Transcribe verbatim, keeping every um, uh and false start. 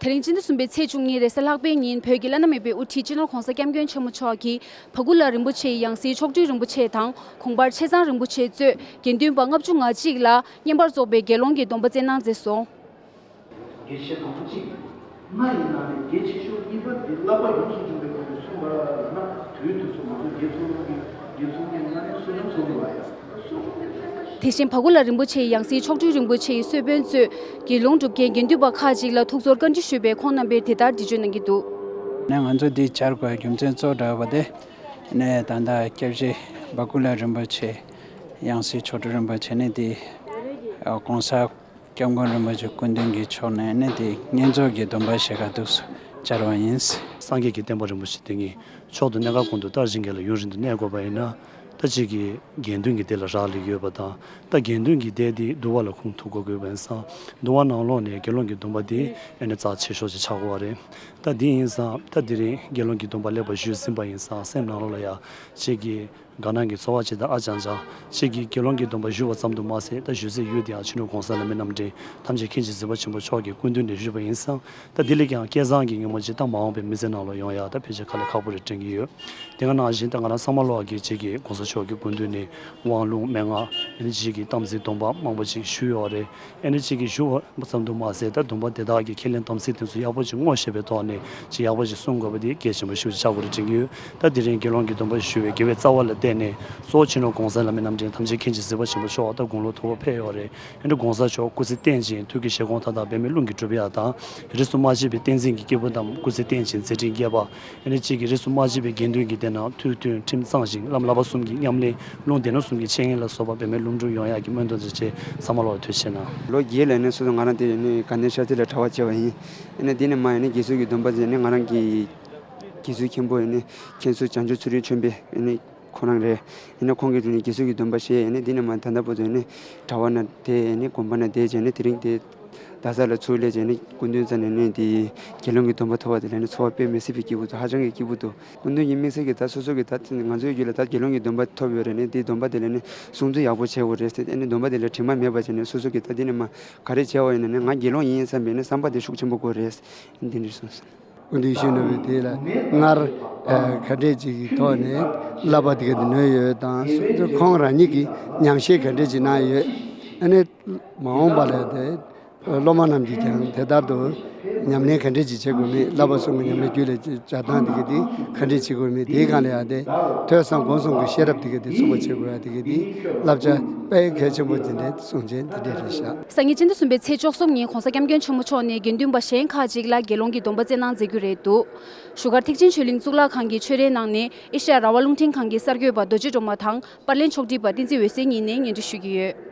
དེ་རིང་སྤྱི་ཟླ་གསུམ་པའི་ཚེས་བཅུ་གཉིས་རེས་གཟའ་ལྷག་པའི་ཉིན་བོད་ཀྱི་བླ་ན་མེད་པའི་དབུ་ཁྲིད་སྤྱི་ནོར་༧གོང་ས་༧སྐྱབས་མགོན་ཆེན་པོ་མཆོག་གིས་བ་ཀུ་ལ་རིན་པོ་ཆེའི་ཡང་སྲིད་མཆོག་སྤྲུལ་རིན་པོ་ཆེ་དང་གུང་པར་ཆེ་ཚང་རིན་པོ་ཆེ་གཙོས་དགེ་འདུན་པ་ལྔ་བཅུ་ང་གཅིག་ལ་བསྙེན་པར་རྫོགས་པའི་དགེ་སློང་གི་སྡོམ་པ་བསྩལ་གནང་མཛད་སོང་། དགེ་བཤེས་དང་པོ་གཅིག་ལྔ་ཡིན་ན་ནི་དགེ་ཆེ་ཤོས་གཉིས་པ་འདི་བསླབ་པ་ཡོངས་སུ་འཇོམས་པའི་སྒོ་ནས་གསུངས་པ་ལ་ན་དུས་དུས་སུ་ང་ཚོ་དགེ་ཚོགས་ཀྱི་དགེ་ཚོགས་ཀྱི་ལྔ་ནས་བསོད་ནམས་ཚོགས་ཀྱི་ལ་ཡ། དེ་བཞིན་བ་ཀུ་ལ་རིན་པོ་ཆེའི་ཡང་སྲིད་མཆོག་སྤྲུལ་རིན་པོ་ཆེ་ཡི་གསོལ་དཔོན་གཙོས་དགེ་སློང་སྒྲུབ་མཁན་དགེ་འདུན་པ་ཁག་ཅིག་ལ་ཐུགས་ཚོར་བཀའ་འདྲི་ཞུས་པས་ཁོང་རྣམ་པས་དེ་ལྟར་འགྲེལ་བརྗོད་གནང་གི་འདུག་ནས་ང་ཚོ་འདི་བཅར་དགོས་རྒྱུ་མཚན་གཙོ་བོ་འདྲ་བ་དེ་ནས་ད་ལྟ་སྐྱབས་རྗེ་བ་ཀུ་ལ་རིན་པོ་ཆེ་ཡང་སྲིད་མཆོག་སྤྲུལ་རིན་པོ་ཆེ་ནས་འདི་༧གོང་ས་༧སྐྱབས་མགོན་རིན་པོ་ཆེ་སྐུ་མདུན་གྱི་ཕྱོགས་ནས་ནི་དེ་བསྙེན་རྫོགས་ཀྱི་སྡོམ་པ་བཞེས་ག་འདུག་སུ་བཅར་བ་ཡིན། སངས་རྒྱས་ཀྱི་བསྟན་པ་རིན་པོ་ཆེ་དེ་ཉིད་མཆོག་ཏུ་གནད་འགག་ཀུན་ཏུ་བསྟར་ཞིང་ག་ལ་ཡུན་རིང་དུ་གནས་དགོས་པ་ཡིན་ན། ད་གཅིག་གིས་དགེ་འདུན་གྱི་སྡེ་ལ་རག་ལས་ཡོད་པ་དང་། ད་དགེ་འདུན་གྱི་སྡེ་དེ་འདུལ་བ་ལ་ཁུངས་ཐུག་དགོས་དགོས་པ་ཡིན་ཙང་། འདུལ་བ་ནང་ལོགས་ནས་དགེ་སློང་གི་སྡོམ་པ་དེ་ཨེ་ནི་རྩ་ཆེ་ཤོས་ཅིག་ཆགས་དགོས་པ་རེད། ད་དེ་ཡིན་ཙང་ད་དེ་རིང་དགེ་སློང་གི་སྡོམ་པ་ལེགས་པར་ཞུས་ཟིན་པ་ཡིན་ཙང་སེམས་ནང་ལོགས་ལ་ཡ་གཅིག་གིས། དགའ་སྣང་གི་ཚོར་བ་ཅིག་དང་ཨ་ཅང་ཅང་། གཅིག་གིས་དགེ་སློང་གི་སྡོམ་པ་ཞུས་པ་ཙམ་དུ་མ་ཟད་ད་ཞུ་སའི་ཡུལ་དེའང་སྤྱི་ནོར་༧གོང་ས་༧ལྷ་མིའི་རྣམ་འདྲེན་ཐམས་ཅད་མཁྱེན་ཅིང་གཟིགས་པ་ཆེན་པོ་མཆོག་གི་སྐུ་མདུན་ནས་ཞུས་པ་ཡིན་ཙང་། ད་དེ་ལས་ཀྱང་སྐལ་བཟང་གི་ངོ་མ་ཅིག་ད་མ་འོངས་པའི་མི་ཚེ་ནང་ལ་ཡོང་ཡག་ད་ཕལ་ཆེར་དཀའ་ལས་ཁག་པོ་རེད་དྲན་གྱི་ཡོད། དེ་ག་ནང་བཞིན་ད་ང་རང་ཚང་མ་ལོག་གི་གཅིག་གིས་༧གོང་ས་མཆོག་གི་སྐུ་མདུན་ནས་དབང་ལུང་མན་ངག་ཨེ་ནི་གཅིག་གིས་དམ་ཚིག་སྡོམ་པ་མང་པོ་ཅིག་ཞུས་ཡོད་རེད། ཨེ་ནི་གཅིག་གིས་ཞུ་བ་ཙམ་དུ་མ་ཟད་ད་སྡོམ་པ་དེ་དག་གི་ཁས་ལེན་དམ་ཚིག་དེ་ཚོ་ཡག་པོ་ཅིག་ངོ་ཤེས་པའི་ཐོག་ནས་ཅིག་ཡག་པོ་ཅིག་སྲུང་དགོས་པ་དེ་གལ་ཆེན་པོ་ཞིག་ཆགས་དགོས་རེད་དྲན་གྱི་ཡོད། ད་དེ་རིང་དགེ་སློང་གི་སྡོམ་པ་ཞུ་བའི་དགེ་བའི་རྩ་བ་ལ་བརྟེན་ནས་གཙོ་བོ་སྤྱི་ནོར་༧གོང་ས་༧ལྷ་མིའི་རྣམ་འདྲེན་ཐམས་ཅད་མཁྱེན་ཅིང་གཟིགས་པ་ཆེན་པོ་མཆོག་ད་དགུང་ལོ་མཐོ་པོ་ཕེབས་ཡོད་རེད། ཨེ་འདྲ་༧གོང་ས་མཆོག་སྐུ་ཚེ་བརྟན་ཅིང་ཐུགས་ཀྱི་བཞེད་དགོངས་མཐའ་དག་འབད་མེད་རླུང་གིས་འགྲུབ་ཡག་དང་། རིས་སུ་མ་ཆད་པའི་བསྟན་འཛིན་གྱི་སྐྱེས་བུ་རྣམས་སྐུ་ཚེ་བརྟན་ཅིང་མཛད་འཕྲིན་རྒྱས་པ། ཨེ་ནི་གཅིག་གིས་རིས་སུ་མ་ཆད་པའི་དགེ་འདུན་གྱི་སྡེ་ནང་ཐུགས་མཐུན་ཁྲིམས་གཙང་ཞིང་བླ་མ་བསླབ་པ་གསུམ་གྱི་ཉམས་ལེན། ལུང་སྡེ་སྣོད་གསུམ་གྱི་འཆད་ཉན་ལ་སོགས་པ་འབད་མེད་ལྷུན་གྲུབ་ཡོང་ཡག་གི་སྨོན་འདུན་དང་བཅས་ཚང་མ་ལོག་ཐུགས་རྗེ་ཆེ་གནང་། ལོ་བརྒྱད་ལ་ནི་སོ་སོ་ང་རང་དེ་ནི་དགའ་ལྡན་ཤར་རྩེ་ལ་གྲྭ་པ་བྱས་པ་ཡིན། ཨེ་ནི་འདི་ནས་མ་ཨེ་ནི་དགེ་ཚུལ་གྱི་སྡོམ་པ་ཟེར་ནི་ང་རང་གི་དགེ་ཚུལ་མཁན་པོ་ཨེ་ནི་མཁན་ཟུར་བྱང་ཆུབ་ཚུལ་ཁྲིམས་ཆོས་འཕེལ་ཨེ་ནི་ཁོ་རང་རེད། ཨེ་ནི་ཁོང་གིས་དེ་ནི་དགེ་ཚུལ་གྱི་སྡོམ་པ་བཞེས་ཨེ་ནི་འདི་ནས་མ་ད་ལྟ་བར་དུ་ཨེ་ནི་གྲྭ་པ་ན་དེ་ཨེ་ནི་དགོན་པ་ན་བསྡད་བྱས་ནི་དེ་རིང་དེ། རྡ་ས་ལ་ཚུར་སླེབས་བྱས་ནས་སྐུ་མདུན་རྩ་ནས་ནས་དེ་དགེ་སློང་གི་སྡོམ་པ་ཐོབ་པ་དེ་ལ་ནི་ཚོར་བ་དཔེ་མི་སྲིད་པའི་སྐྱིད་པོ་འདུག་ཧ་ཅང་གི་སྐྱིད་པོ་འདུག་སྐུ་མདུན་གྱི་དམིགས་བསལ་གྱི་ད་སོ་སོ་གི་ད་ང་ཚོའི་རྒྱུད་ལ་ད་དགེ་སློང་གི་སྡོམ་པ་ཐོབ་ཡོད་རེད་ནས་དེའི་སྡོམ་པ་དེ་ལ་ནི་སྲུང་བརྩི་ཡག་པོ་བྱེད་དགོས་རེད་ཟེར་ཨ་ནི་སྡོམ་པ་དེ་ལ་དྲི་མ་མེད་པ་བྱས་ནས་སོ་སོ་གི་ད་འདི་ནས་མ་ག་རེ་བྱས་པ་ཡིན་ན་ནི་ང་དགེ་སློང་ཡིན་བསམ་པའི་ནི་བསམ་པ་དེ་ཤུགས་ཆེན་པོ་དགོས་རེད་འདི་འདྲ་གསུངས་སོང་། སྐུ་མདུན་ཞུས་གནང་བའི་དེ་ལ་སྔར་ག་འདྲས་ཅིག་གི་ཐོག་ནས་བསླབ་པ་དེ་ག་དེ་ནོས་ཡོད་དང་སོ་སོ་ཁོང་རང་ཉིད་ཀྱིས་ཉམས་བཞེས་ག་འདྲས་ཅིག་གནང་ཡོད། ཨ་ནི་མ་འོངས་པ་ལ་དེ། སློབ་མ་རྣམས་ཀྱིས་ཀྱང་དེ་ལྟར་དུ་ཉམས་ལེན་ག་འདྲས་ཅིག་བྱེད་དགོས་མེད་བསླབ་པ་གསུམ་གྱི་ཉམས་ལེན་རྒྱུད་ལ་སྦྱར་སྟངས་དེ་ག་དེ་ག་འདྲས་བྱེད་དགོས་མེད་དེའི་སྒང་ལ་ཡང་དེ་ཐོས་བསམ་སྒོམ་གསུམ་གྱི་ཤེས་རབ་དེ་ག་དེ་ཚུགས་པ་བྱེད་དགོས་ཡ་དེ་ག་དེ་བསླབ་བྱ་དཔེ་གལ་ཆེན་པོ་འཛིན་གྲྭའི་གསུང་ཆེན་དེ་འདྲས་རེད་བཞག་སང་ཉིན་སྤྱི་ཟླ་གསུམ་པའི་ཚེས་བཅུ་གསུམ་ཉིན་༧གོང་ས་༧སྐྱབས་མགོན་ཆེན་པོ་མཆོག་ནས་དགེ་འདུན་པ་གཞན་ཁག་ཅིག་ལ་དགེ་སློང་གི་སྡོམ་པ་བསྩལ་གནང་མཛད་རྒྱུ་རེད་འདུག་བཞུགས་སྒར་ཐེག་ཆེན་ཆོས་གླིང་གཙུག་ལག་ཁང་གི་ཆོས་རའི་ནང་ནས་ཨེ་ཤ་ཡ་རང་དབང་རླུང་འཕྲིན་ཁང་གི་གསར་འགོད་པ་རྡོ་རྗེ་སྒྲོལ་མ་དང་པར་ལེན་ཕྱོགས་སྒྲིག་པ་བསྟན་འཛིན་འོད་ཟེར་གཉིས་ནས་སྙན་སྒྲོན་ཞུ་གི་ཡོད།